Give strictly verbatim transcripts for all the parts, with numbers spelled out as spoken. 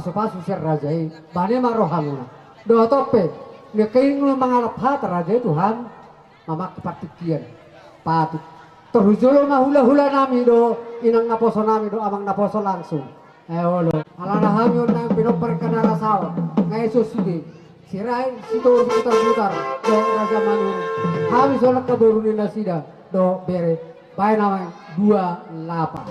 pasu-pasu sian raja i, bane ma rohamuna. Dohot on pe, nangkin molo mangalap hata raja i tu hami, mamangke partingkian, patut. Torus jolo ma hula-hula nami do, inang naposo nami do, amang naposo langsung. Eh, olo. Alana hami on nang pinompar angka na ra saor, nunga ison sude. Sirait, Sitorus, Butar-butar dohot Raja Manurung. Hami songon angka boru ni nasida dohot bere. Baen nama dua lapan.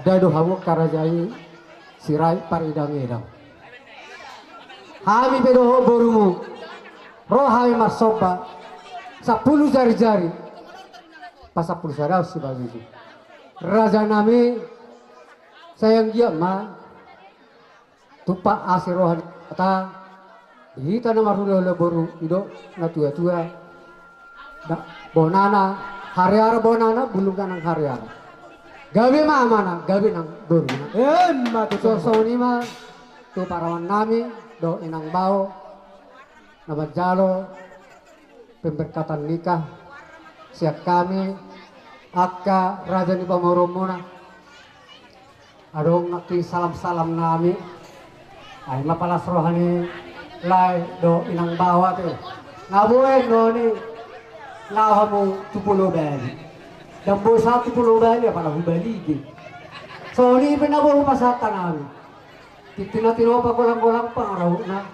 Tanda do hamu angka raja i, Sirait paridang-idang. Hami pe dohot borumu, ro hami marsomba, sampulu jari-jari, pasampulu sada sibagitu. Raja nami, sai anggiat ma tumpak asi roha ni Debata, di hita na marhulahula boru, didok natua-tua, da, bonana, hariara bonana, bulungna nang hariara. Gabe ma amana, gabe nang boruna. Emma tutu. Songon i ma tu parumaen nami dohot inang bao na manjalo pemberkatan nikah sian hami angka raja ni pamoruonmuna. Adong nangkin salam-salam nami. Ai ma palas roha ni lae dohot inang bao ate. Nga boi nuaeng i laho hamu tu Pulo Bali. Ndang boi sahat tu Pulo Bali, apala hu Balige. Songon i pe na boi hupasahat hami. Tintin na tinopa, golang-golang pangarahutna.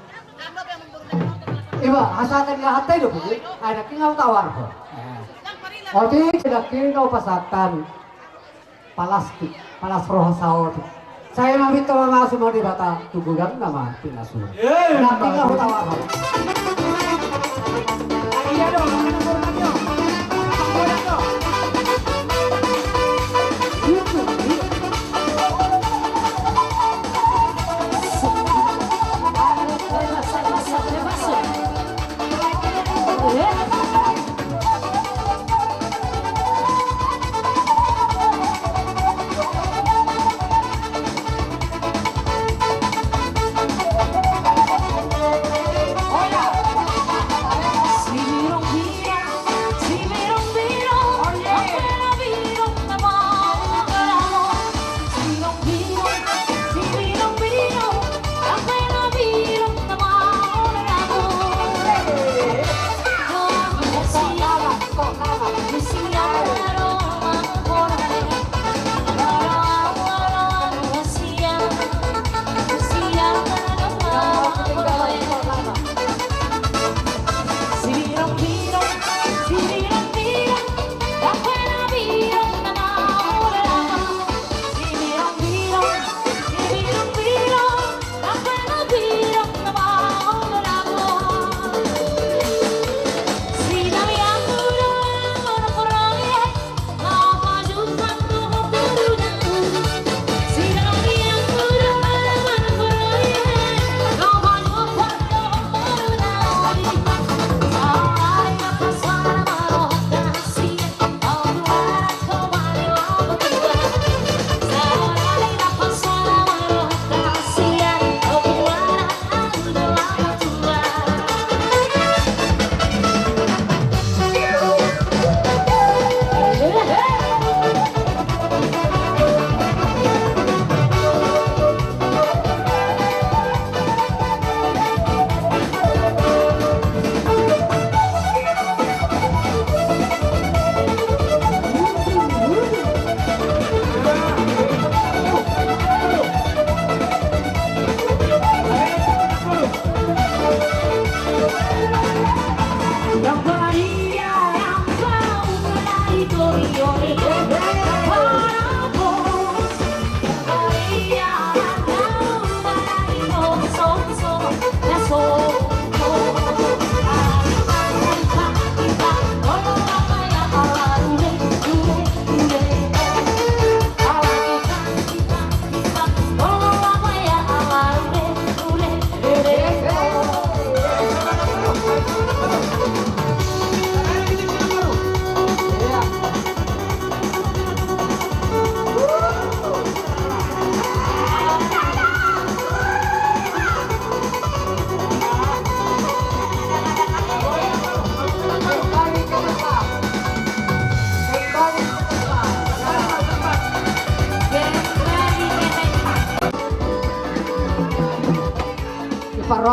Iba, hasahatan ni aha i do, Puji? Ai nangkin nga hutawarhon. Otik, nangkin nga hupasahat hami. Palas, palas roha saotik. Sai ma pintor mamasu ma Debata tu godangna ma pinasuna. Nangkin nga hutawarhon.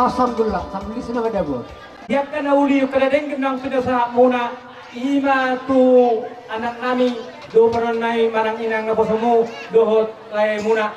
Sambul lah, sambul di sini ada, Bos. Di angka na uli, angka na denggan nang pinasahatmuna, i ma tu anaknami, dohot parumaennami, manang inang naposomu, dohot laemuna.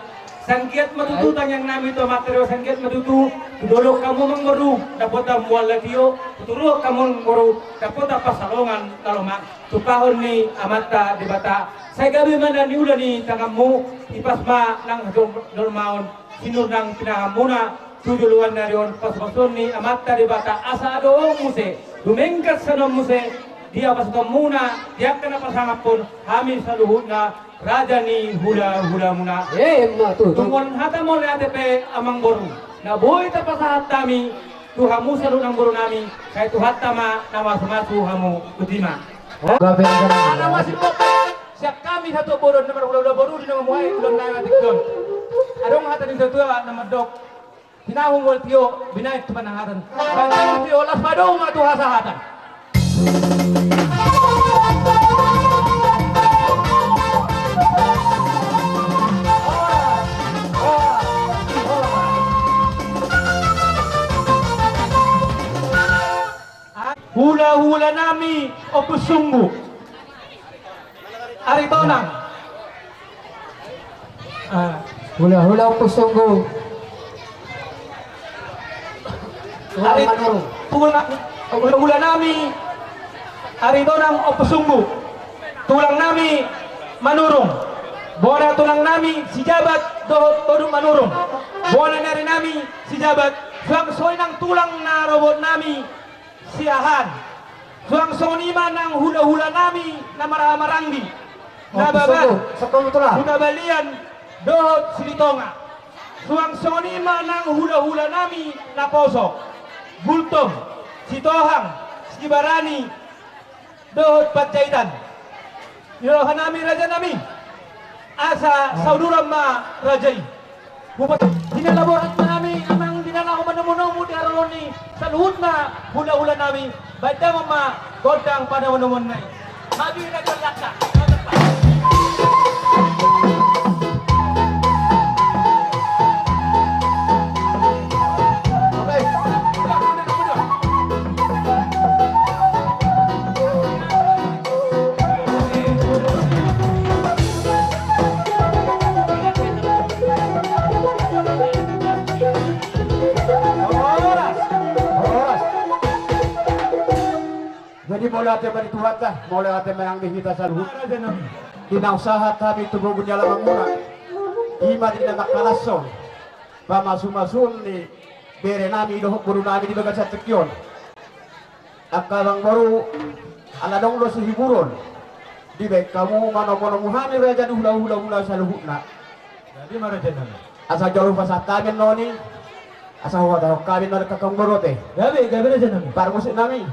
Sanggiat ma tutu tangiangnami tu Amanta Debata, sanggiat ma tutu, tu dolok hamu amangboru, dapotan mual na tio, tu turuan hamu amangboru, dapotan pansalongan na lomak, tu pahompar ni Amanta Debata. Sai gabe ma na niula ni tanganmu, hipas ma nang jolmaon, sinur nang pinahanmuna, tu joloan ni ari on, pasupasuon ni Amanta Debata, asa adong muse, dumenggan sian on muse, di hapasahatonmuna, di angka na pasangaphon, hami saluhutna, raja ni hula-hulamuna. Emma tutu. Tung on hata mauliate pe amangboru, na boi tapasahat hami, tu hamu saluhut amangborunami, sai Tuhanta ma na mamasumasu hamu, tutu ma. Gabe. Ala musim bope, sian hami satua boru na marhula-hula boru di na mamuhai tulang nai matikon. Adong hata ni satua na mandok. Tinahu mual tio, binahen tu panahatan. Binahen tu tio, las ma dao ma tu hasahatan. Hula-hulanami, Ompus Sunggu. Aritonang. Ah. Hula-hula Ompus Sunggu. Ari-, Manurung. Tulang, hula-hulanami. Aritonang Ompus Sunggu. Tulangnami Manurung. Bona tulangnami Sijabat dohot Bodung Manurung. Bona ni arinami Sijabat. Suang songon i nang tulang na robotnami. Siahaan. Suang songon i ma nang hula-hulanami na marhaha maranggi. Oh, Nababan, Sunggu, Sunggu, betul lah. Huta Balian, dohot Silitonga. Suang songon i ma nang hula-hulanami naposo. Gultom, Sitohang, Sibarani, dohot Panjaitan. Di rohanami rajanami, asa sauduran ma raja i. Bupati, di na laborat ma hami amang di na laho manomu-nomu di haroro ni saluhutna hula-hulanami, baen damang ma gondang panomu-nomuonna i. Maju di raja langka. Jadi mauliate ma di Tuhanta, mauliate ma nang di hita saluhut. Di naung sahat hami tu bogu ni alamanmuna, i ma di na mangkalashon pamasumasuon ni berenami dohot borunami di bagasan tingki on. Angka amangboru, ala adong do sihiburon, dibaen hamu manomu-nomu hami raja ni hula-hulamuna saluhutna. Jadi ma rajanami. Asa jolo hupasahat hami annon i, asa huhatahon hami annon i angka amangboru ate. Gabe, gabe rajanami. Parmusiknami.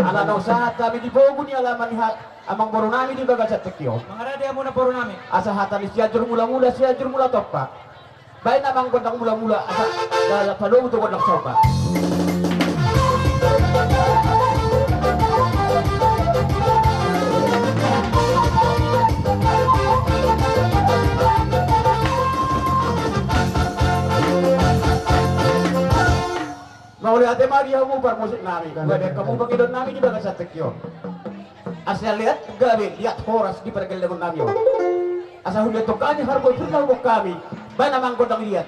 Ala naung sahat hami di bogu ni alaman ni ha-, amangborunami di bagasan tingki on. Mangarade hamu namborunami. Asa hata ni Sianjur Mula-mula, Sianjur Mula Tompa. Baen amang gondang mula-mula, asa, da, da, palobu tu gondang somba. Mauliate ma di hamu parmusiknami, gabe hamu pangidoannami di bagasan tingki on. Asa liat gabe, liat horas di pargellengon nami on. Asa huliat tong hami, harboi pir na huboan hami, baen amang gondang liat.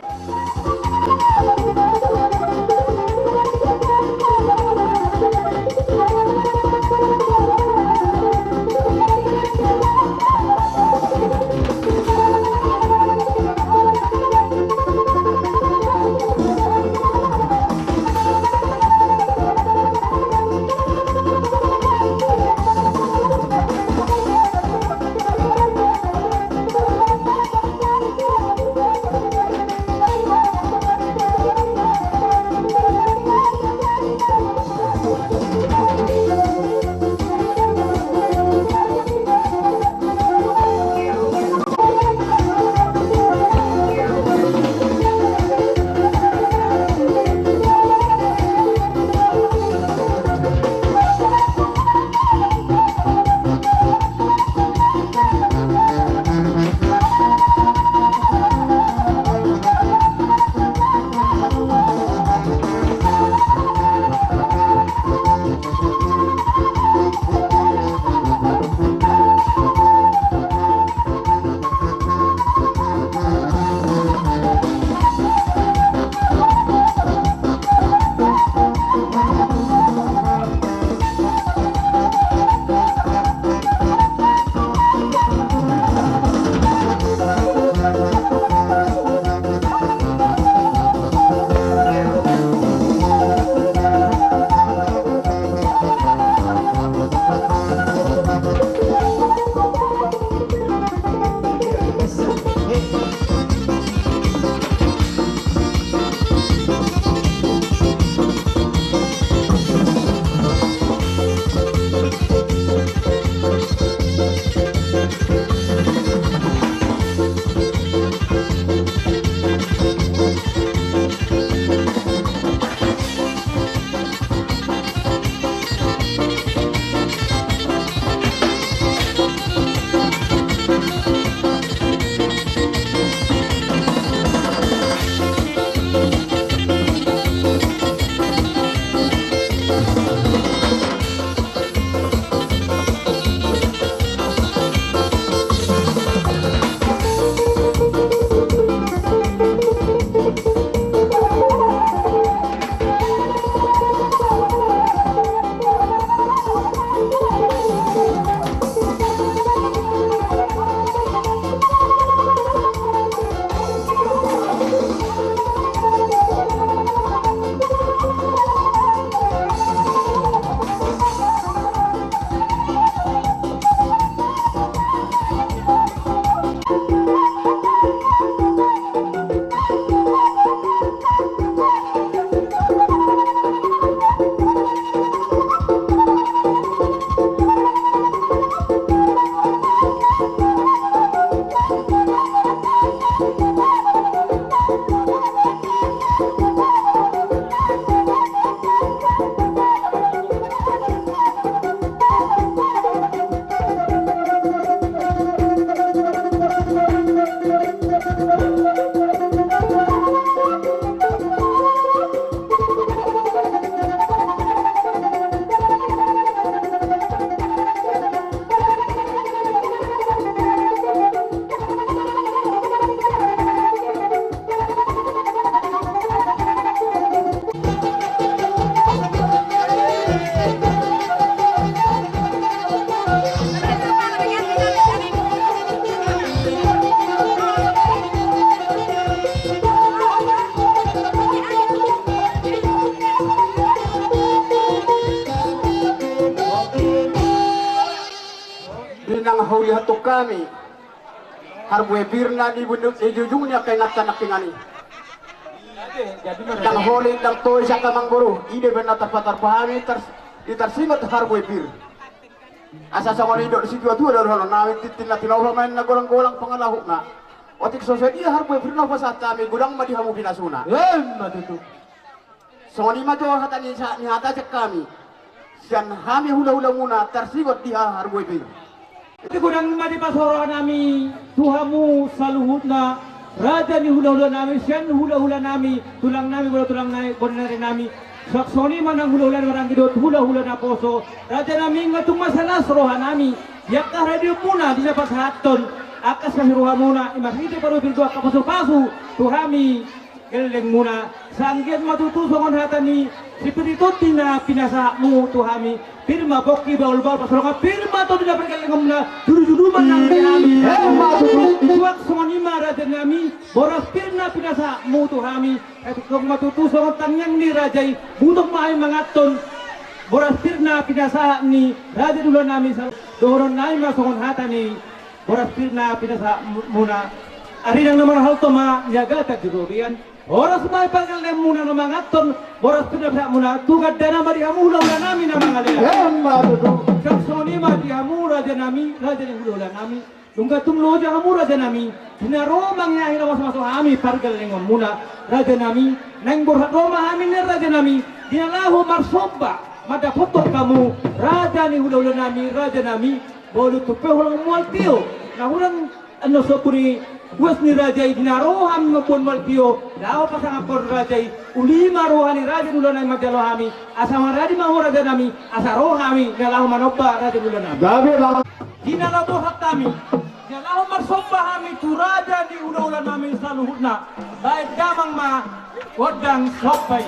Ndang hauliathon hami harbue pir na di bunduk, di jujung ni angka inanta nangkiningan i. Ndang holit, ndang tois angka amangboru, i do umbahen na tarpatarpa hami tar-, di tarsingot harbue pir. Asa songon i didok ni situatua do dohonon nami, tintin na tinopa ma inna, golang-golang pangalahutna. Otik so sadia harbue pir na hupasahat hami, godang ma di hamu pinasuna. Emma tutu. Songon i ma jo hata ni sa-, ni hata sian hami, sian hami hulahulamuna tarsingot di ha-, harbue pir. Jadi godang ma di pasoroha nami tu hamu saluhutna, raja ni hulahulanami, sian hulahulanami, tulangnami, bona tulang nai-, bona nari nami. Suang songon i ma nang hulahula na maranggi dohot hulahula naposo. Rajanami, nga tung ma las rohanami di angka haradeonmuna di na pasahathon angka silas ni rohamuna, i marhite parbue pir dohot angka pasupasu tu hami gellengmuna. Sai anggiat ma tutu songon hata ni Sipiritondi na pinasahatmu tu hami: Pir ma pongki, bahulbahul pansalongan, pir ma tondi na pargellengmuna, judujuduma nang di hami. Emma tutu. Suang songon i ma rajanami, boras pir na pinasahatmu tu hami, sai tongtong ma tutu songon tangiang ni raja i, butong ma hami manganhon boras pir na pinasahat ni raja ni hulahulanami. Dohononnami ma songon hata ni boras pir na pinasahatmuna: Arinang na marhalto ma niagatan di robean. Horas ma i pargellengmuna na manganhon boras pir na pinasahatmuna, tu gandana ma di hamu hulahulanami na mangalean. Emma tutu. Suang songon i ma di hamu rajanami, raja ni hulahulanami. Nunga tung loja hamu rajanami, di na ro mangeahi na mamasu-masu hami pargellengonmuna rajanami. Naeng borhat ro ma hami nian rajanami, di na laho marsomba mandapothon hamu raja ni hulahulanami, rajanami. Molo tung pe holan mual tio na hurang annon sombu ni uas ni raja i, di na ro hami mamboan mual tio laho pasangaphon raja i, uli ma roha ni raja ni hulahulanami manjalo hami, asa maradi ma ho rajanami, asa ro hami na laho manomba raja ni hulahulanami. Gabe ma. Di na laho borhat hami, di na laho marsomba hami tu raja ni hulahulanami saluhutna, baen damang ma gondang somba i.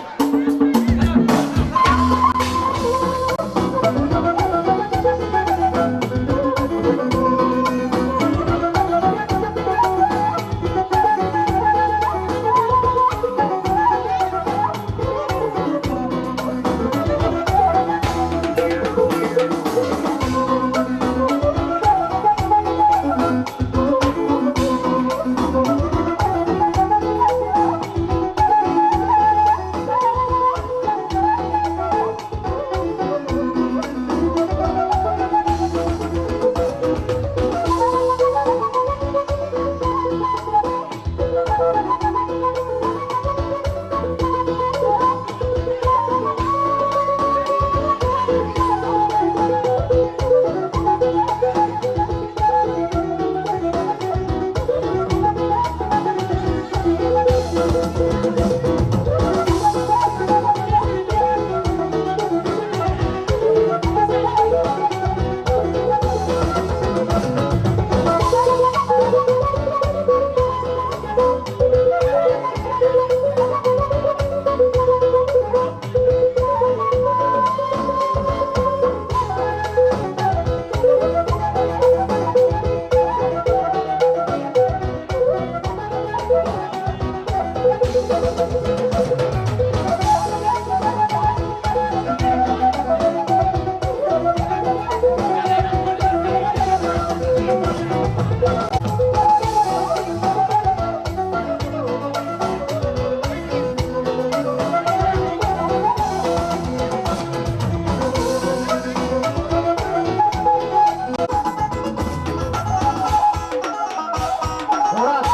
Horas.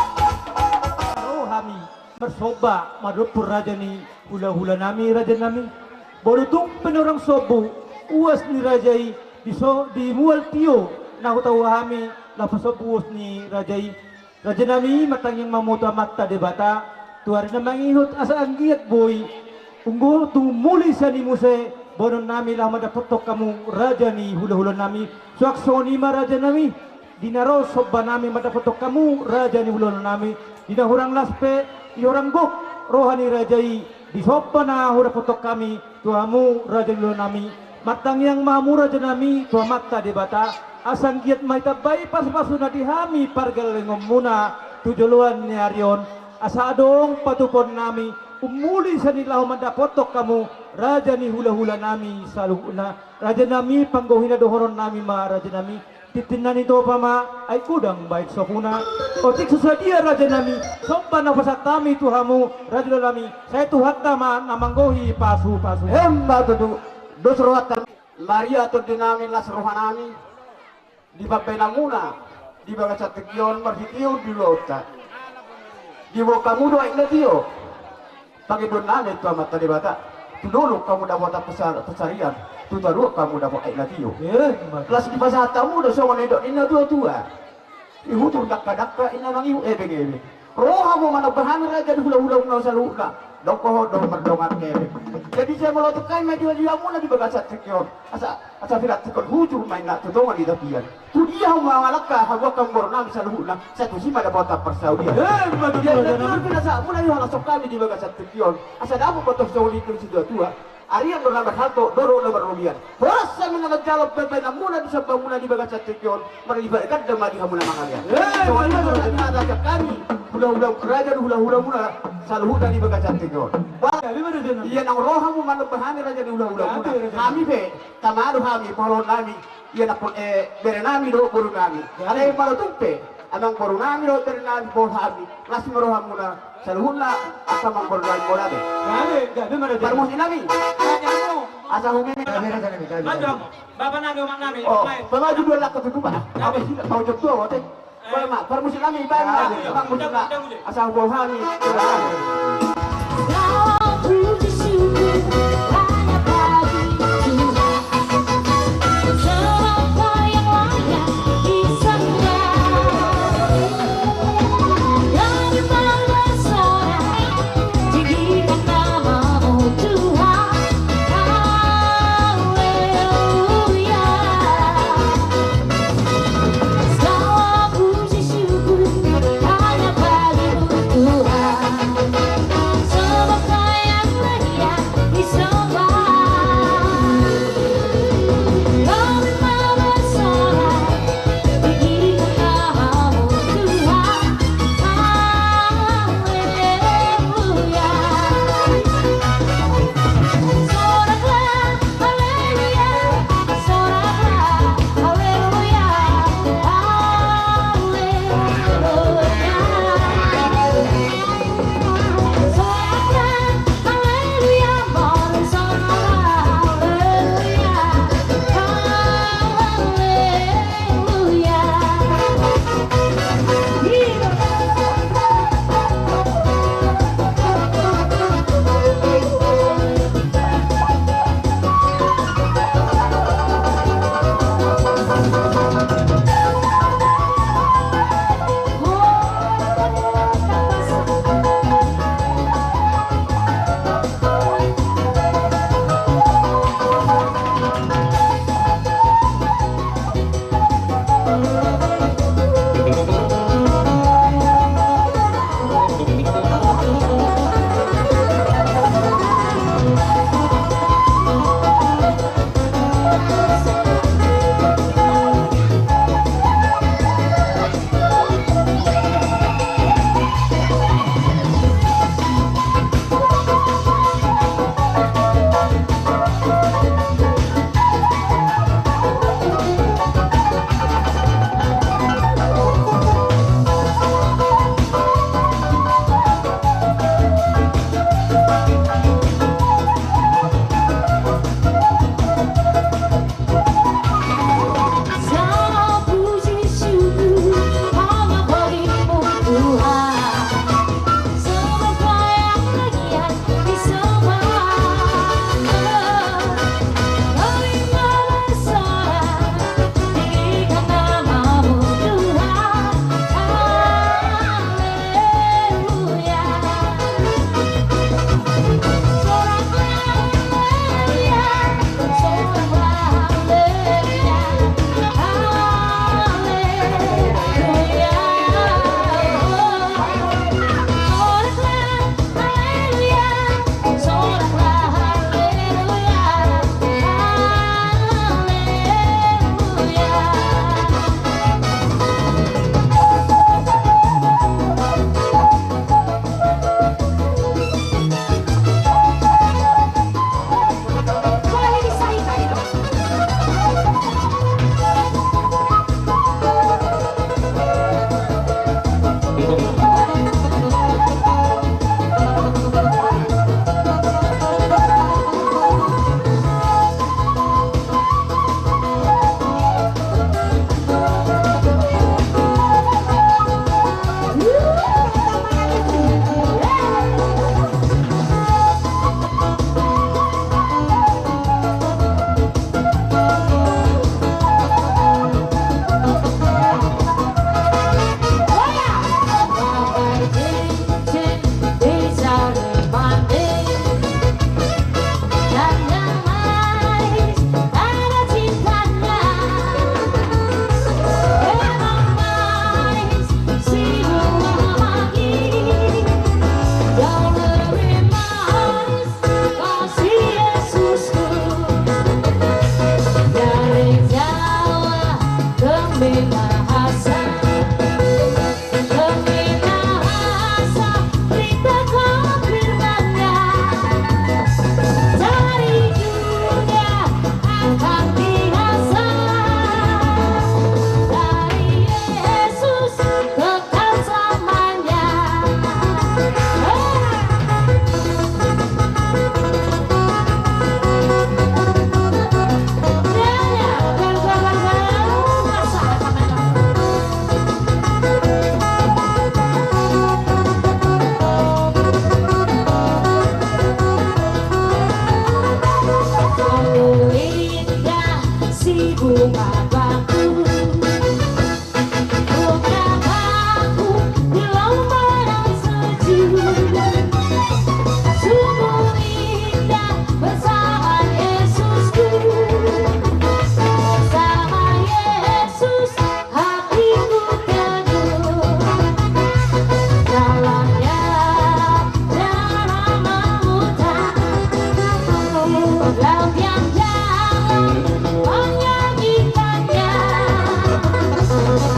Ro hami marsomba mandapothon raja ni hulahulanami, rajanami. Molo tung pe na hurang sombu uas ni raja i, di so-, di mual tio na hutahu hami laho pasombu uas ni raja i, rajanami, martangiang ma hamu tu Amanta Debata tu ari na mangihut, asa anggiat boi, anggo tung muli sian i muse, boanonnami laho mandapothon hamu raja ni hulahulanami. Suang songon i ma rajanami, di na ro sombanami mandapothon hamu raja ni hulahulanami, di na hurang las pe, di na hurang gok roha ni raja i di somba na hudapothon hami tu hamu raja ni hulahulanami. Martangiang ma hamu rajanami tu Amanta Debata, asa anggiat ma ditambai pasupasuna di hami pargellengonmuna tu joloan ni ari on, asa adong patupaonnami ummuli sian i laho mandapothon hamu raja ni hulahulanami saluhutna. Rajanami, panggohi na dohononnami ma rajanami, Tintin na nitopa ma, ai godang baen sokuna. Otik so sadia raja nami, somba na hupasahat hami tu hamu, raja dalan nami, sai Tuhanta ma na manggohi pasupasu. Emma tutu, dos rohanta. Maria tondi nami, las roha nami, di pambahenanmuna di bagasan tingki on marhite on di ulaonta. Diboan hamu do aek na tio. Pangidoan nami tu Amanta Debata, tu dolok hamu dapotan pasar-, pansarian, tu toruan hamu dapot aek na tio. Eh, ma- Las dipasahat hamu do songon nidok ni na tuatua. Ihutang dangkadangka, i na mangihut ebeng-ebeng. Ro hamu manomba hami raja di hulahulamuna saluhutna. Dongkohon do mardongan kepeng. Jadi sai molo tung hami ma di hulahulamuna di bagasan tingki on, asa, asa pirantikkon hujur ma inna tu tonga ni tapian. Tu dia hamu mangalangka, hamu angka boru nami saluhutna, sai tusi ma dapotan parsaulian. Eh, betul, betul. Jadi na pinasahatmuna i, holan songon hami di bagasan tingki on, asa dapot ma tung songon i tu situatua. Arian do na marhalto, doro do na marrobean. Horas hami na manjalo pambahenanmuna di sombamuna di bagasan tingki on, marlipat ganda ma di hamu na mangalean. Eh, songon i ma do na hata sian hami, hulahula raja di hulahulamuna saluhutna di bagasan tingki on. Ba, ia naung ro hamu manomba hami raja di hulahulamuna, hami pe tama do hami, paholonami, ia nampuna, eh, bere nami dohot boru nami. Alai molo tung pe amang boru nami dohot bere nami, boha hami, las ma rohamuna saluhutna, asa amang boru nami, boha be. Parmusik nami. Asa humeme. Bapa nami, omak nami. Oh, pamaju dua lak ketutup, ah. Apa sih, mau jawab dua, ote? Baen ma, parmusik nami, baen ma, amang musik na. Asa huboan hami. Bunga bakung, bunga bakung di lombaran sejuk. Sungguh indah bersama Yesusku, bersama Yesus. Hatiku teduh dalamnya, dalam lautan, lautan dalam menyanyikannya.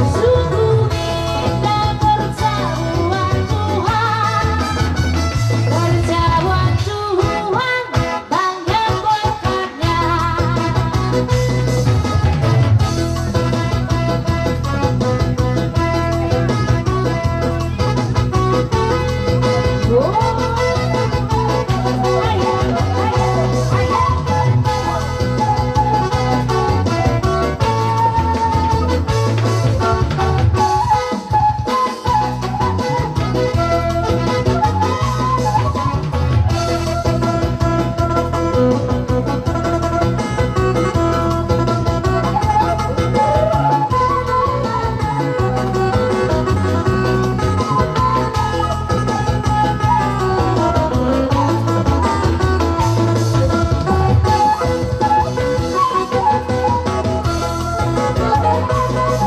Sungguh indah perjamuan Tuhan, perjamuan Tuhan.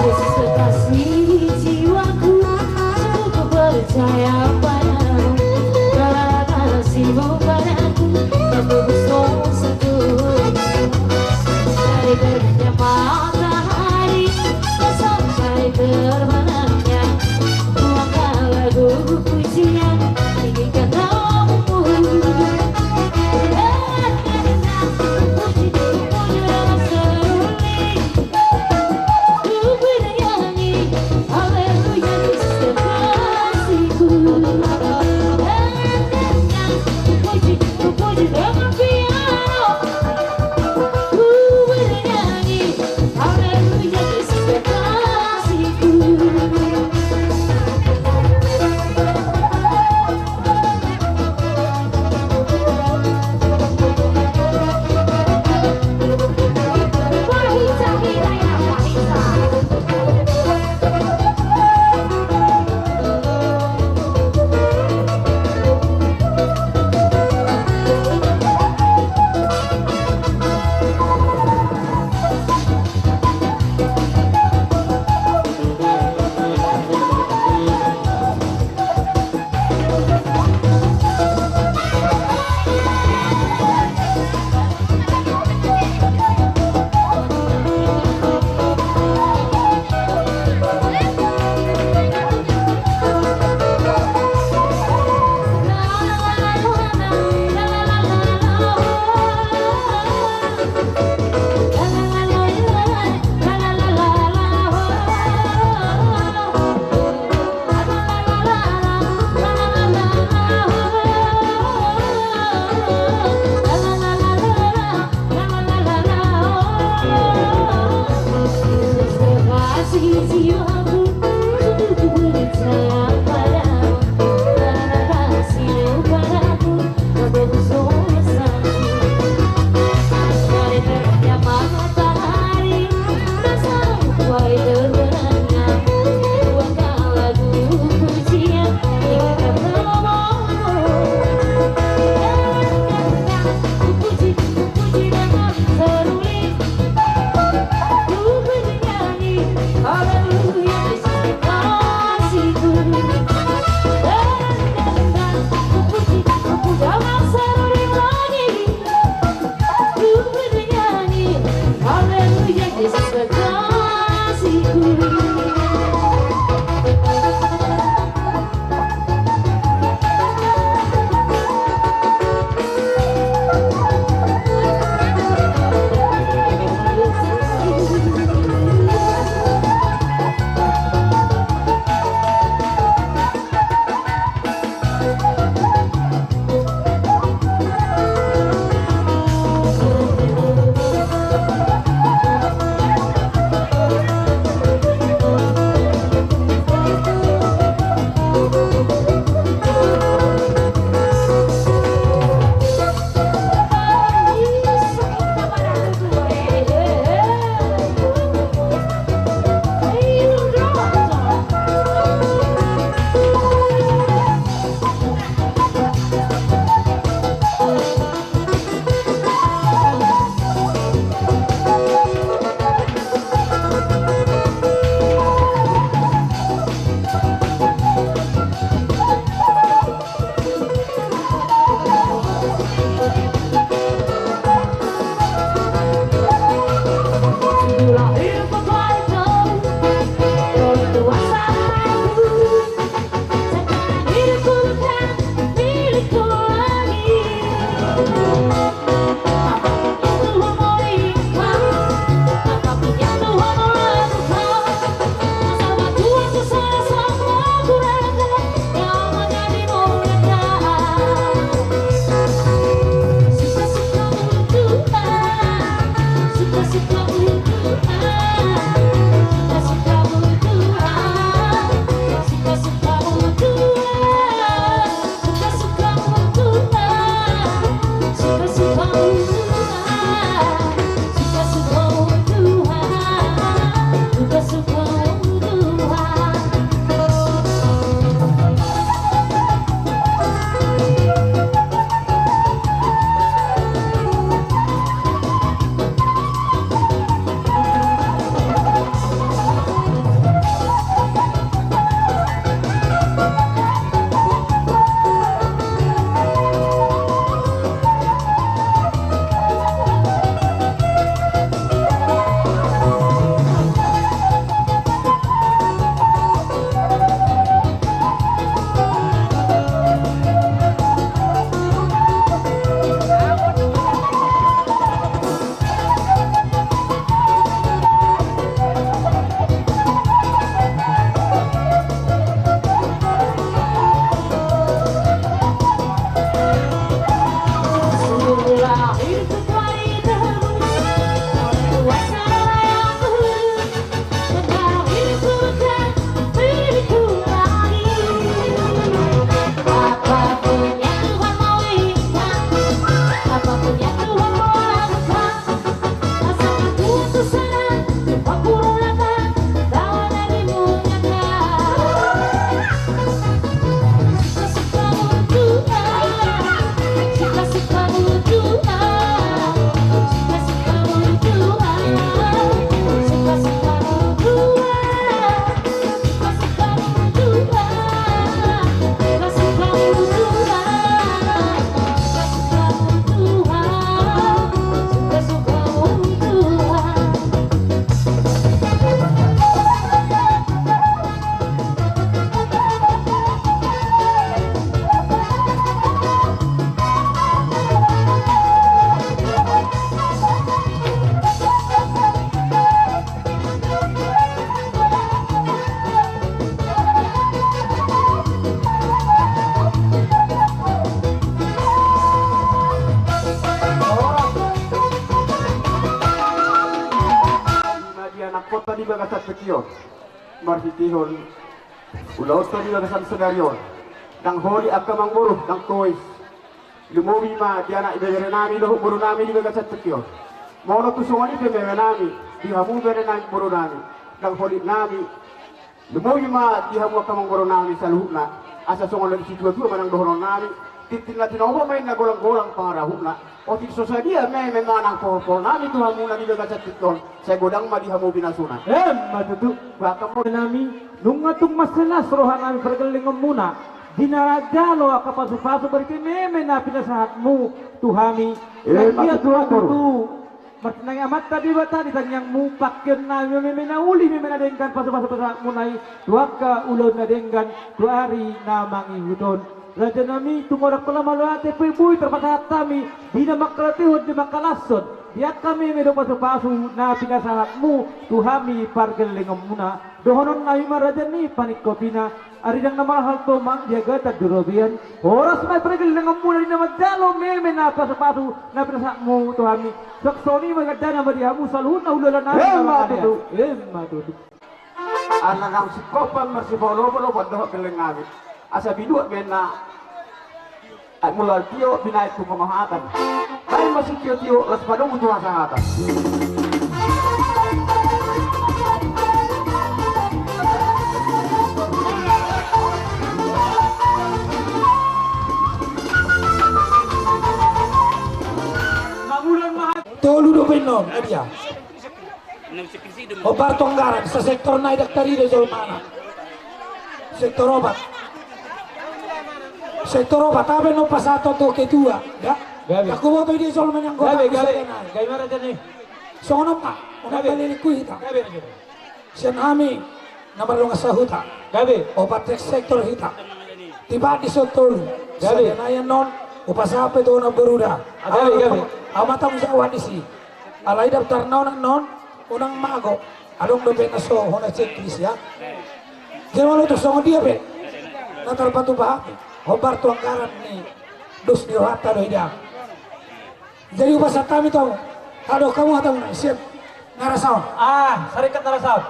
Yesus kekasih jiwaku, sungguh ku percaya padamu. Karena kasihmu padaku, menebus dosaku. Dari terbitnya matahari sampai terbenamnya, tuangkan lagu pujian, tinggikan namamu. Puji, puji dengan seruling. Ku bernyanyi, haleluya, Yesus kekasihku. Haleluya, ku puji, ku puji dengan piano. Ku bernyanyi, haleluya, Yesus kekasihku. Nangkon ta di bagasan tingki on, marhitehon ulaonta di bagasan sadari on, ndang holit angka amangboru, ndang tois. Lumobi ma di anak ibebere nami dohot boru nami di bagasan tingki on. Molo tung songon i pe meme nami, di hamu bere nami, boru nami, ndang holit nami. Lumobi ma di hamu angka amangboru nami saluhutna. Asa songon na di situatua manang dohonon nami, tintin na tinopa ma inna, golanggolang pangarahutna. Otik so sadia meme manang poholpohol nami tu hamu na di bagasan tingki on, sai godang ma di hamu pinasuna. Emma tutu. Bahkan mo nami, nunga tung mansai las roha nami pargellengonmuna di na manjalo angka pasupasu marhite meme na pinasahatmu tu hami. Emma tutu. Martinangi Amanta Debata di tangiangmu, pangkeon nami meme na uli, meme na denggan, pasupasu pinasahatmuna i tu angka ulaon na denggan, tu ari na mangihut on. Raja nami, tung holan holan mauliate pe boi tarpasahat hami di na mangkalatehon, di mangkalashon di angka meme dohot pasupasu na pinasahatmu tu hami pargellengonmuna. Dohonon nami ma raja ni paningkopina, aridang na marhalto ma di agatan di robean, horas ma i pargellengonmuna di na manjalo meme na pasupasu na pinasahatmu tu hami. Suang songon i ma gandana ma di hamu saluhutna hulahula nami. Emma tutu. Emma tutu. Ala naung singkopan marsipaoloolopan dohot gelleng nami. Asa binuat ma inna, ai mula tio binahen tu pangohatan. Baen ma sitiotio las padomu tu hasahatan. Tolu dope annon, adia. Hombar tu anggaran, sesektor nai ndang tarida jolmana. Sektor opat. Sektor opat, hape na hupasahat tu ketua, ya? Gabe. Ndang huboto i dia jolma ni anggota. Gabe, gabe. Gabe ma raja ni. Songon on ma, unang baliliku hita. Gabe, gabe. Sian hami na mardongan sahuta. Gabe. Opat sektor hita. Tiba di son tolu. Gabe. Sadia nai annon, hupasahat pe tu na boruda. Gabe, gabe. Au ma tanggung jawab disi. Alai daftarna on annon, unang mago, adong dope na so hona cek disi, ya. Jadi molo tung songon dia pe na tarpatupa hami, hombar tu anggaran ni dos ni rohanta do i da. Jadi hupasahat hami tu hamu, adong hamu hatamuna sian na rasa on. Ah, sarikat na rasa on.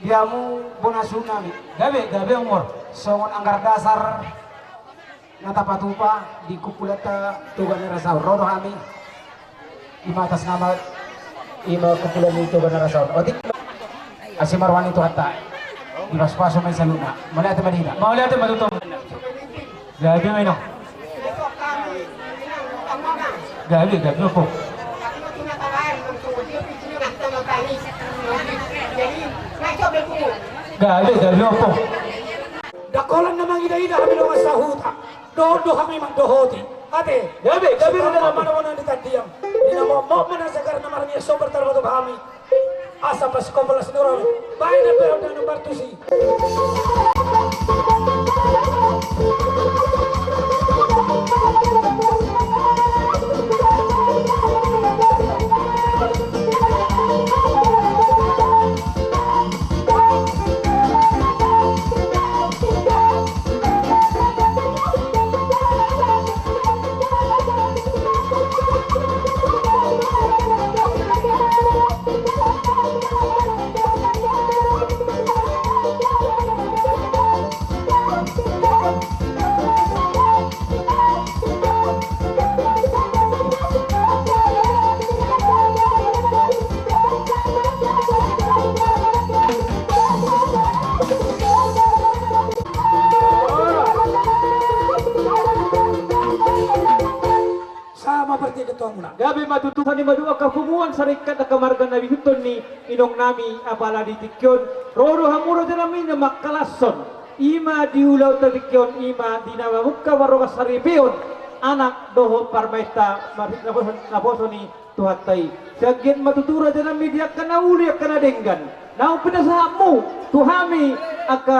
Di hamu bona suhut nami. Gabe, gabe, Amor. Songon anggaran dasar na tapatupa di kumpulanta Toga na Rasa on, ro do hami. Ima atas nama, ima kumpulan ni Toga na Rasa on. Otik. Asi ma roha ni Tuhanta. Dipasupasu ma i saluhutna. Mauliate ma di hita. Mauliate ma tutu. Gabe ma i, Inong. Gabe, gabe, Ompung. Gabe, gabe, Ompung. Ndang holan na mangidaida hami dongan sahuta. Dohot do hami mandohoti. Ate. Gabe, gabe, gabe. Mana mana di tandiang. Di na momot mana segar na marnia sobar tarbato hami. Asa pas kompolas nurami. Baik na pe udah nomor tusi. Sama parti ketuamuna. Gabe ma tutu. Sani ma dua angka punguan sarikat angka marga na diihuthon ni inong nami apala di tingki on. Ro do hamu raja nami na mangkalashon. Ima di ulaonta tingki on ima di na mamungka marroha saripeon anak dohot parumaenta marhite naposo ni Tuhanta i. Sai anggiat ma tutu raja nami di angka na uli angka na denggan naung pinasahatmu tu hami angka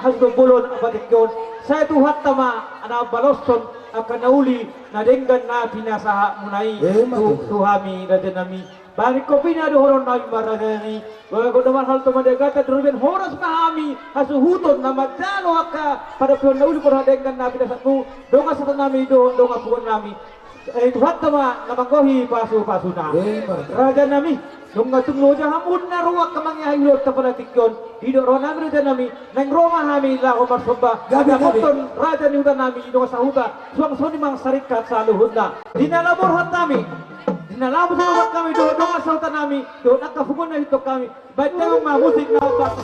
hasuhuton bolon apala tingki on. Sai Tuhanta ma na mambaloshon angka na uli na denggan na pinasahatmuna i tu hami raja nami. Baen kopi na dohonon nami ma raja nami. Baen gonda marhalto ma di agatan di robean, horas ma hami hasuhuton na manjalo angka padampehon na uli parhadenggan na pinasahatmu dongan sahuta nami dohot dongan punguan nami. Eh, Tuhanta ma na manggohi pasupasuna. Raja nami, nunga tung loja hamu na ro angka mangiahi ulaonta pada tingki on. Didok roha nami raja nami, naeng ro ma hami laho marsomba. Gabe, gabe. Raja ni huta nami, dongan sahuta, suang songon i ma saringkat saluhutna. Di na laho borhat nami, di na laho borhat nami, dohot dongan sahuta nami, dohot angka punguan na hutong hami. Baen damang ma musik na opat.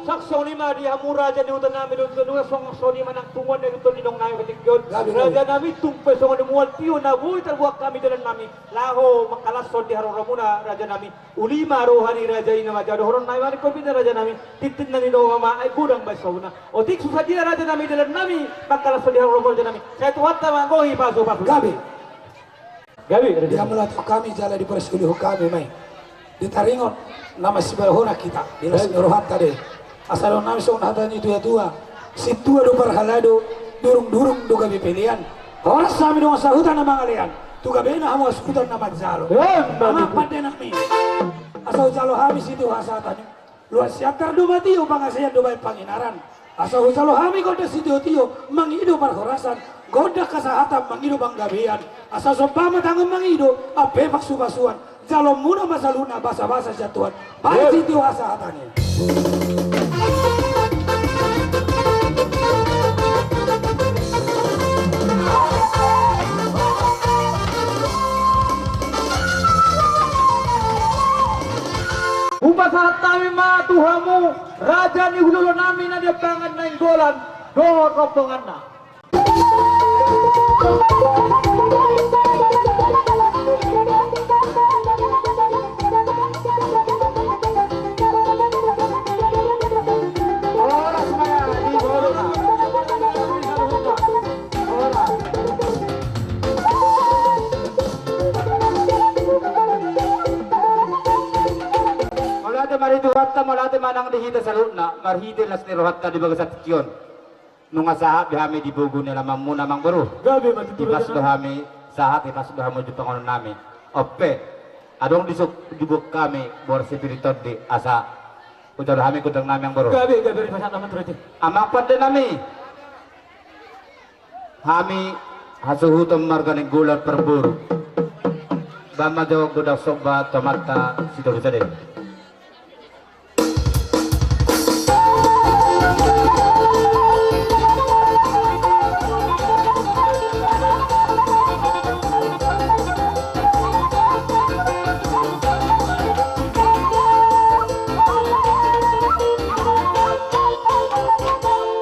Suang songon i ma di hamu raja ni huta nami dohot na dua, suang songon i ma nang punguan na hutong ni dongan nami pada tingki on. Raja nami, tung pe songon i mual tio na boi tarbuat hami dalan nami laho mangkalashon di haroromuna raja nami. Uli ma roha ni raja i na manjalo dohonon nami ma di kombina raja nami. Tintin na nidok ma, ai godang baen sautna. Otik so sadia raja nami dalan nami mangkalashon di haroromuna raja nami. Sai Tuhanta ma manggohi pasupasu. Gabe. Gabe, gabe. Di hamu laho hami jala diparsulihon hami ma i. Di taringot na masibalhonan hita, di las ni rohanta do i. Asa dohonon nami songon hata ni tuatua: Sintua do parhalado, durungdurung do gabe pelean. Horas hami dongan sahuta na mangalean, tu gabena hamu hasuhuton na manjalo. Amang pande nami, asa hujalo hami sitio hasahatan i. Luat siantar do ma tio, pangasean do baen panginaran. Asa hujalo hami gondang sitiotio mangido parhorasan, gondang hasahatan mangido panggabean. Asa somba ma tangan mangido ampe pasupasuan. Jalomuna ma saluhutna basabasa sian Tuhan. Baen sitio hasahatan i. Hupasahat hami ma tu hamu raja ni hulahula nami Nadiambangan Nainggolan dohot rombonganna. Mauliate ma di Tuhanta, mauliate ma nang di hita saluhutna, marhite las ni rohanta di bagasan tingki on. Nunga sahat be hami di pogu ni alamanmuna, amang boru. Gabe ma tutu. Hipas do hami sahat, hipas do hamu di panganon nami. Onpe, adong di suk, dibuat hami boras si pir ni tondi, asa hujalo hami gondang nami, amang boru. Gabe, gabe, ripasahat nama turete. Amang pande nami, hami hasuhuton marga Nainggolan parboru. Baen ma jo gondang somba tu Amanta Sitolusade.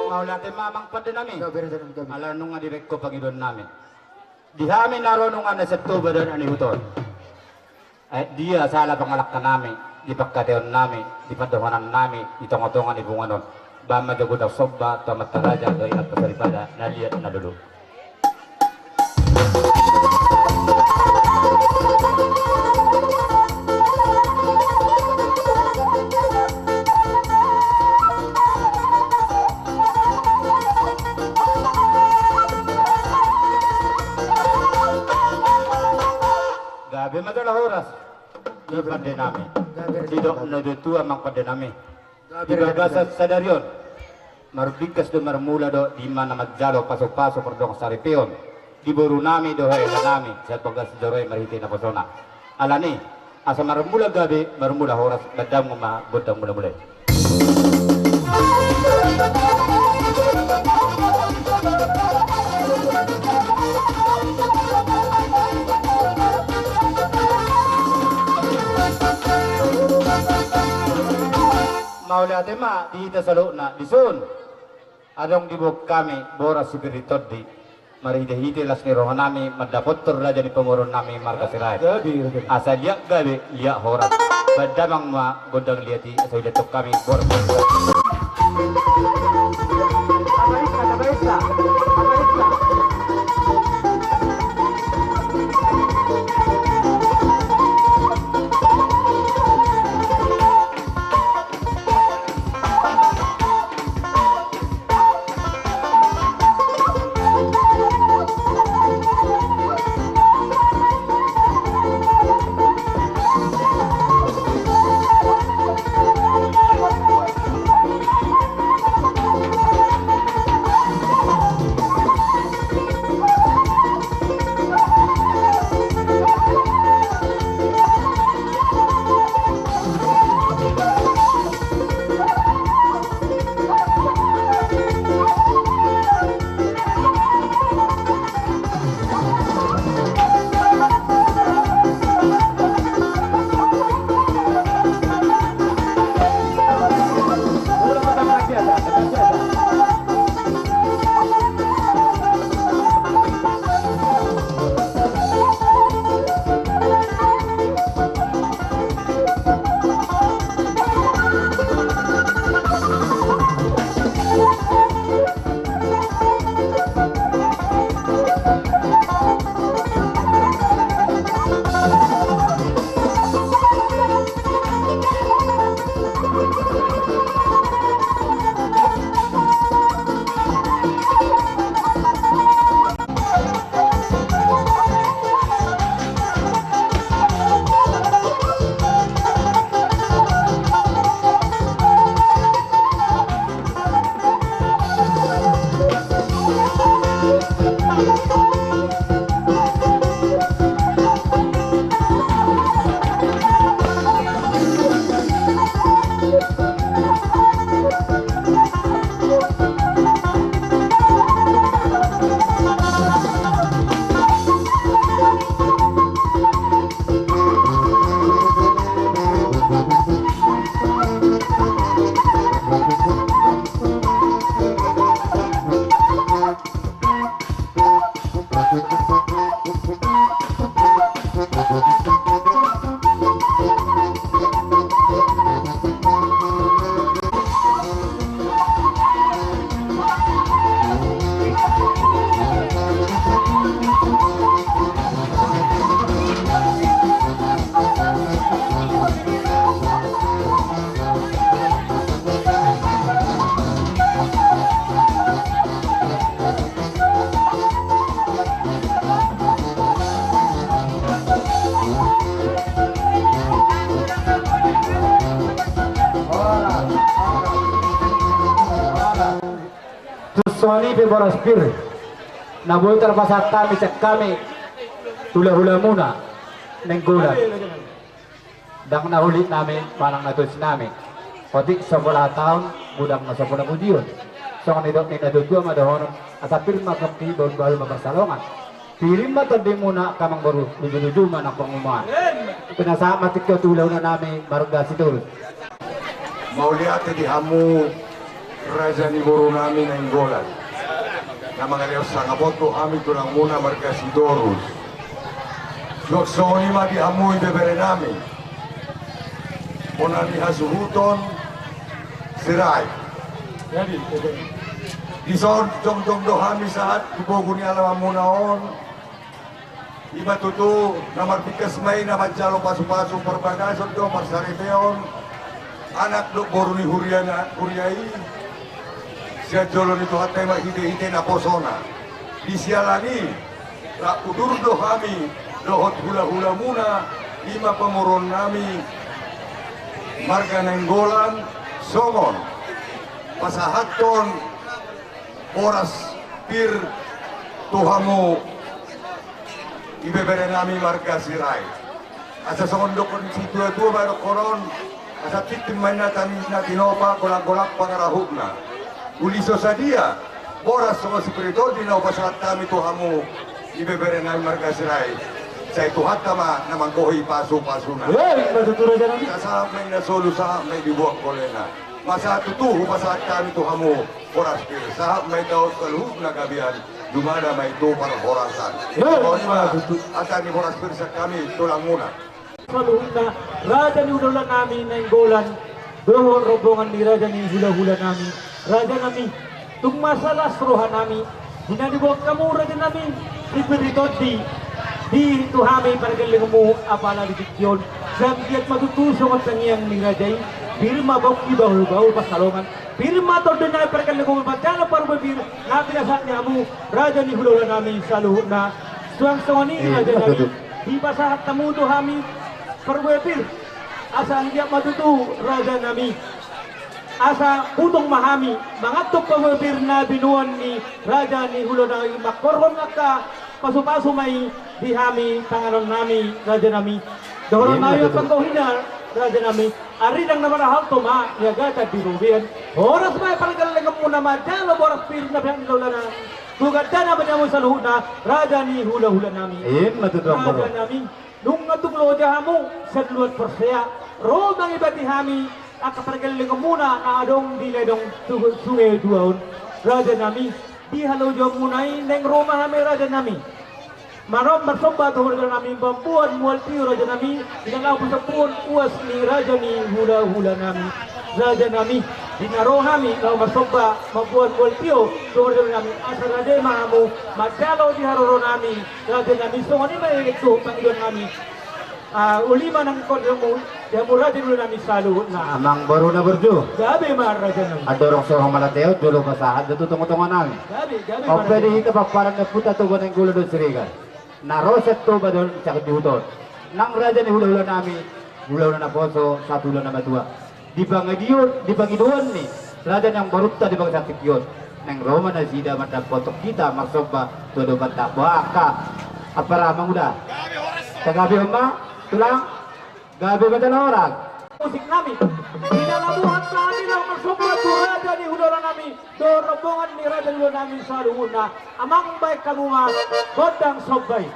Mauliate ma, amang pande nami. Ala nunga dibaen ho pangidoan nami. Di hami na ro nunga na sian Toba dohot ni huta on. Ai dia sala pangalangka nami, di pangkataion nami, di pandohanan nami di tongatonga ni punguan on. Baen ma jo gondang somba tu Amanta Raja dohot Inanta Soripada na liat na lolo. Gabe ma jala horas. Di pande nami. Didok na tuatua, amang pande nami. Di bagasan sadari on, marbingkas do marmula do, di ma na manjalo pasupasu pardongan saripeon di boru nami dohot hela nami sian bagas joro i marhite naposona. Alani, asa marmula gabe, marmula horas, baen damang ma gondang mulamula i. Mauliate ma di hita saluhutna, dison. Adong diboan hami boras si pir ni tondi, marhitehite las ni rohanami mandapothon raja ni pamoruonnami marga Sirait. Jadi, jadi. Asa liat gabe, liat horas. Baen damang ma gondang liat i, asa idathon hami boras. Tus songon i pe boras pir na boi tarpasahat hami sian hami hulahulamuna Nainggolan. Ndang na hulit nami manang na tois nami. Otik sampulu taon, godang na sampulu pudion. Songon nidok ni natuatua ma dohonon, asa pir ma pongki, baun bahul ma pansalongan. Pirim ma tondimuna angka amangboru, luju-luju ma nang pangumoan. Pinasahat ma tingki on tu hulahulanami marga Sitorus. Mauliate di hamu raja ni borunami Nainggolan. Na mangalehon sangap on tu hami tulangmuna marga Sitorus. Suang songon i ma di hamu ibeberenami bona ni hasuhuton Sirait. Dison jongjong do hami sahat tu pogu ni alamanmuna on. I ma tutu na marbingkas ma i na manjalo pasupasu parbagason dohot parsaripeon anak dohot boru ni huria na, huria i. Sian jolo ni Tuhanta i marhitehite naposona. Di siala ni i, rap udur do hami dohot hulahulamuna, i ma pamoruonnami marga Nainggolan, songon pasahathon boras pir tu hamu ibeberenami marga Sirait. Asa songon dokkon situatua ma dohonon, asa tintin ma inna na tinopa, golanggolang pangarahutna. Uli so sadia boras songon sipir ni tondi na hupasahat hami tu hamu ibeberenami marga Sirait, sai Tuhanta ma na manggohi pasupasuna. Sahat ma inna solu, sahat ma i di boak bolena. Masa tutu hupasahat hami tu hamu boras pir, sahat ma i taon saluhutna gabean, jumada ma i tu parhorasan. Songon i ma hata ni boras pir sian hami tulangmuna. Saluhutna raja ni hulahula nami Nainggolan dohot rombongan ni raja ni hulahula nami, raja nami, tung ma las roha nami di na diboan hamu raja nami, diberi tondi di tu hami pargellengonmu apala di tingki on. Sai anggiat ma tutu songon tangiang ni raja i, pir ma pongki bahulbahul pansalongan, pir ma tondi nami pargellengonmu manjalo parbue pir na pinasahat ni hamu raja ni hulahula nami saluhutna. Suang songon i raja nami, dipasahat hamu tu hami parbue pir, asa anggiat ma tutu raja nami, asa butong ma hami mangantup parbue pir na binoan ni raja ni hulahula nami, manghorhon angka pasupasu ma i di hami tanganon nami raja nami. Dohonon nami ma panggohina raja nami, aridang na marhalto ma niagatan di robean, horas ma i pargellengonmuna manjalo boras pir na pinasahat ni hulahula nami tu gandana ma di hamu saluhutna raja ni hulahula nami. Ima tutu raja nami. Nunga tung loja hamu sian luat porsea, ro mangibati hami angka pargellengonmuna na adong di ledong Sungai Dua on raja nami. Di halojaonmuna i naeng ro ma hami raja nami, marom marsomba tu hulahula nami mamboan mual tio raja nami, di na laho pasampuon uas ni raja ni hulahula nami raja nami. Di na ro hami laho marsomba mamboan mual tio tu hulahula nami, asa rade ma hamu manjalo di haroro nami raja nami. Songon i ma i tu pangidoan nami. Ah, uli ma nang kondemu di hamu raja ni hulahula nami saluhutna. Amang boru na burju. Gabe ma raja nami. Andorang so hamalateon jolo pasahat do tu tongatonga nami. Gabe, gabe ma raja nami. On pe di hita pomparan ni Ompunta Toba Nainggolan dohot Siregar na ro sian Toba dohot sian huta on, nang raja ni hulahula nami, hulahula naposo, sahat hulahula na matua. Di pangidoan, di pangidoan ni raja ni amangborunta di bagasan tingki on, naeng ro ma nasida mandapothon hita marsomba tu adopanta. Boha angka ampara, amang uda? Tagabehon ma tulang. Gabe ma jala horas. Musik nami. Di na labuhan nami laho marsomba tu raja ni hulahula nami dohot rombongan ni raja ni hulahula nami saluhutna. Amang, baen hamu ma gondang somba i.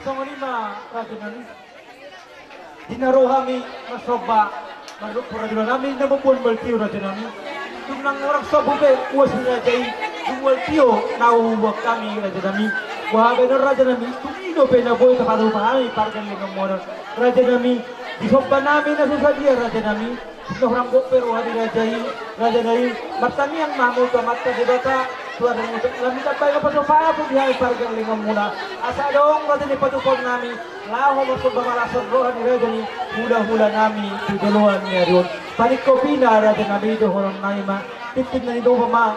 Songon i ma raja nami. Di na ro hami marsomba mardohot raja nami na mamboan mual tio raja nami. Tung nang hurang sombu pe uas ni raja i, dung mual tio na huboan hami raja nami. Boha baenon raja nami, tung i dope na boi tapatupa hami pargellengonmuna raja nami. Di somba nami na so sadia raja nami. Tung na hurang gok pe roha ni raja i, raja nami, martangiang ma hamu tu Amanta Debata, tu ari ni lam i tambai ma patupa tu di hami pargellengonmuna. Asa adong raja ni patupaon nami, laho marsomba malashon roha ni raja ni hulahula nami tu joloan ni ari on. Paningkopina raja nami, dohonon nami ma, tintin na nidok ma,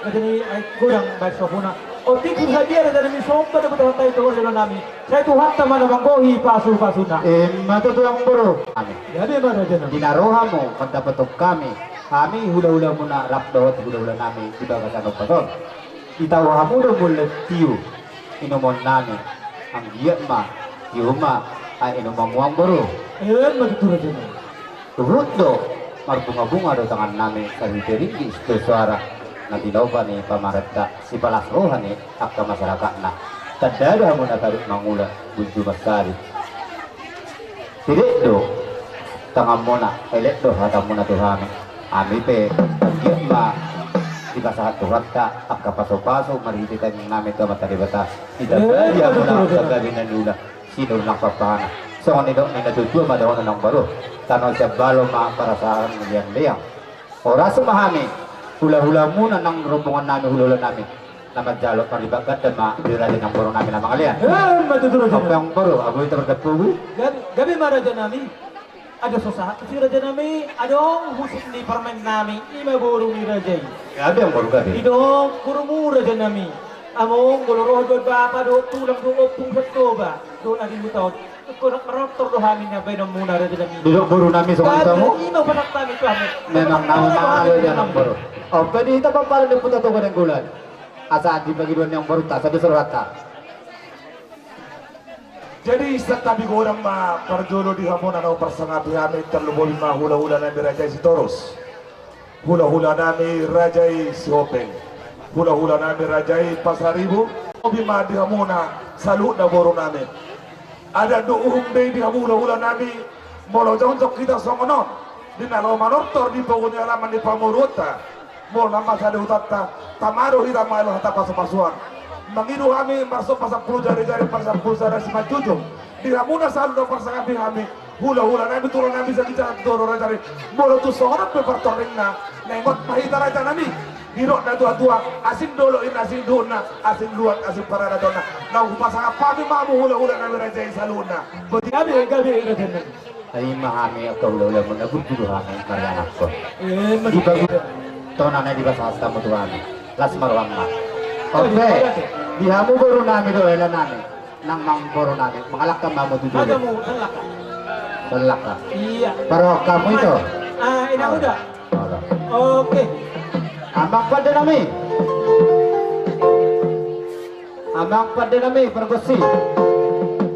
raja nami, ai godang baen sopuna. Otik tu sadia raja nami, somba do patupaonta i tu joloan nami. Sai Tuhanta ma na manggohi pasupasuna. Ima tutu amang boru. Amin. Gabe ma raja nami. Di na ro hamu mandapothon hami, hami hulahulamuna rap dohot hulahula nami di bagasan ombas on. Ditau hamu do mulen tio inumon nami, anggiat ma tio ma, ai inumon muna boru. Emma tutu raja nami. Huhut do marbungabunga do tangan nami, saribu ringgit sitio soara na tinopa ni pamarenta, sipalas roha ni angka masarakat na. Tanda do hamu na tadok mangula, buntu mansari. Tirek do tanganmuna, elek do hatamuna tu hami. Hami pe anggiat ma dipasahat Tuhanta angka pasupasu marhite tangiang nami tu Amanta Debata. Ditambai hamuna angka gabe na niula, sinur nang pappahana. Songon nidok ni natuatua ma dohonon, amang boru. Tano sian balo ma parasaan leangleang. Horas ma hami hulahulamuna nang rombongan nami, hulahula nami, na manjalo parlipat ganda ma di raja ni amang boru nami na mangalean. Emma tutu raja nami. Amang boru, ago hita mardampogu. Gabe, gabe ma raja nami. Adong so sahat tu si raja nami, adong husip ni parumaen nami, i ma boru ni raja i. Gabe amang boru, gabe. Didok borumu raja nami, among molo ro dohot bapa dohot tulang dohot ompung Sitoba dohot na di huta on, ingkon manortor do hami na baenonmuna raja nami. Didok boru nami songon i tu hamu. Ima pasahat nami tu hamu. Memang na mangalean amang boru. On pe di hita pamparan ni Ompunta Toga Nainggolan, asa di pangidoan ni amang boru, asa di sorohanta. Jadi sian hami godang ma parjolo di hamuna na huparsangapi hami, tarlumobi ma hulahula nami raja i Sitorus, hulahula nami raja i Sihopeng, hulahula nami raja i Pasaribu. Tarlumobi ma di hamuna saluhutna boru nami. Adat do uhum be di hamu hulahula nami, molo jongjong hita songon on di na laho manortor di pogu ni alaman ni pamoruonta. Molo na masa di hutanta, tama do hita mangalehon hata pasupasuan. Mangido hami marsomba sampulu jarijari, marsampulu sada simanjujung. Di hamuna saluhut na huparsangapi hami, hulahula nami, tulang nami, saginjang tu joro raja i. Molo tung songon on pe partorringna, na ingot ma hita raja nami. Didok natuatua, asing dolok inna asing duhutna, asing luat asing paradatonna. Na hupasangap hami ma hamu hulahula nami raja i saluhutna. Boti. Gabe, gabe raja nami. Ai ima hami angka hulahulamuna, burju do hami marianakkon. Emma tutu. Di bagu tona na dipasahat hamu tu hami, las ma roham ma. On pe di hamu boru nami dohot hela nami, nang amang boru nami, mangalangka ma hamu tu jolo. Matamu, salangka. Salangka. Iya. Parrohahon hamu ito. Ah, inang uda. Oke. Amang pande nami. Amang pande nami pargonsi.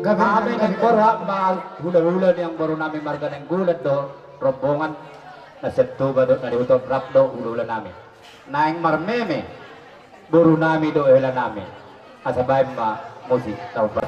Gabe, hami gabe. Nang borhat ma hulahula ni amang boru nami marga Nainggolan do rombongan na sian Toba dohot na di huta on, rap do hulahula nami. Naeng marmeme boru nami dohot hela nami. Asa baen ma musik taubat.